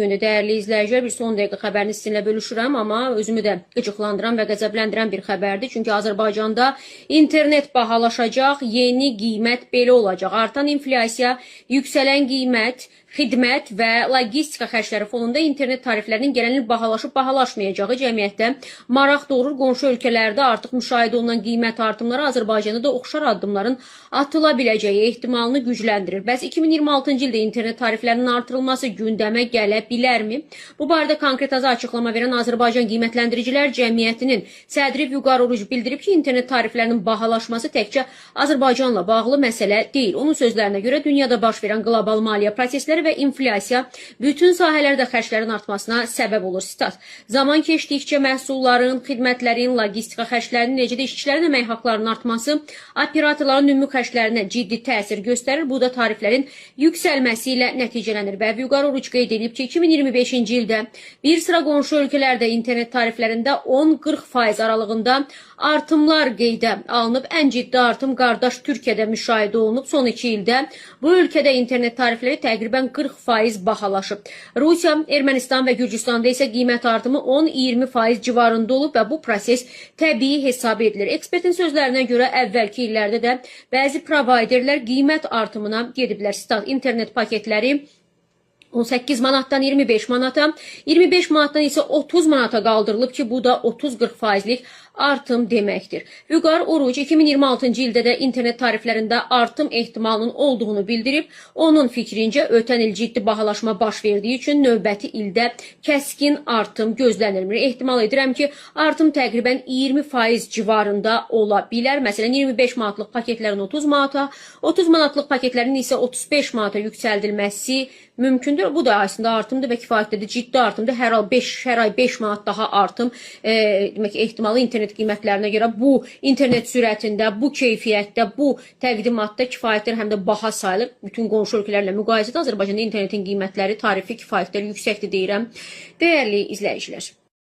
Günü dəyərli izləyicilər, bir son dəqiqə xəbərini sizinlə bölüşürəm, amma özümü də qıcıqlandıran və qəzəbləndirən bir xəbərdir. Çünki Azərbaycanda internet bahalaşacaq, yeni qiymət belə olacaq. Artan inflyasiya, yüksələn qiymət, xidmət və logistika xərcləri fonunda internet tariflərinin gələn il bahalaşıb bahalaşmayacağı cəmiyyətdə maraq doğurur. Qonşu ölkələrdə artıq müşahidə olunan qiymət artımları Azərbaycanda da oxşar addımların atıla biləcəyi ehtimalını gücləndirir. Bəs 2026-cı ildə internet tariflərinin artırılması gündəmə gələ bilərmi? Bu barədə konkret azı açıqlama verən Azərbaycan Qiymətləndiricilər Cəmiyyətinin sədri Vüqar Oruc bildirib ki, internet tariflərinin bahalaşması təkcə Azərbaycanla bağlı məsələ deyil. Onun sözlərinə görə dünyada baş verən qlobal maliyyə prosesləri və inflyasiya bütün sahələrdə xərclərin artmasına səbəb olur. Sitat: Zaman keçdikcə məhsulların, xidmətlərin, logistika xərclərinin, eləcə də işçilərin əmək haqlarının artması operatorların ümumi xərclərinə ciddi təsir göstərir. Bu da tariflərin yüksəlməsi ilə nəticələnir. Və Vüqar Oruc qeyd edib ki, 2025-ci ildə bir sıra qonşu ölkələrdə internet tariflərində 10-40% aralığında artımlar qeydə alınıb. Ən ciddi artım qardaş Türkiyədə müşahidə olunub. Son 2 ildə bu ölkədə internet tarifləri təqribən 40% bahalaşıb. Rusiya, Ermənistan və Gürcüstanda isə qiymət artımı 10-20% civarında olub və bu proses təbii hesab edilir. Ekspertin sözlərinə görə əvvəlki illərdə də bəzi provayderlər qiymət artımına gediblər. Sitat: internet paketləri 18 manatdan 25 manata, 25 manatdan isə 30 manata qaldırılıb ki, bu da 30-40 faizlik artım deməkdir. Vüqar Oruc 2026-cı ildə də internet tariflərində artım ehtimalının olduğunu bildirib. Onun fikrincə ötən il ciddi bahalaşma baş verdiyi üçün növbəti ildə kəskin artım gözlənilmir. Ehtimal edirəm ki, artım təqribən 20% civarında ola bilər. Məsələn, 25 manatlıq paketlərin 30 manata, 30 manatlıq paketlərin isə 35 manata yüksəldilməsi mümkündür. Bu da əslində artımdır və kifayət qədər ciddi artımdır. Hər ay 5 manat daha artım demək ehtimalı internet qiymətlərinə görə bu internet sürətində, bu keyfiyyətdə, bu təqdimatda kifayət qədər həm də baha sayılır. Bütün qonşu ölkələrlə müqayisədə Azərbaycanda internetin qiymətləri, tarifi kifayət qədər yüksəkdir deyirəm. Dəyərli izləyicilər.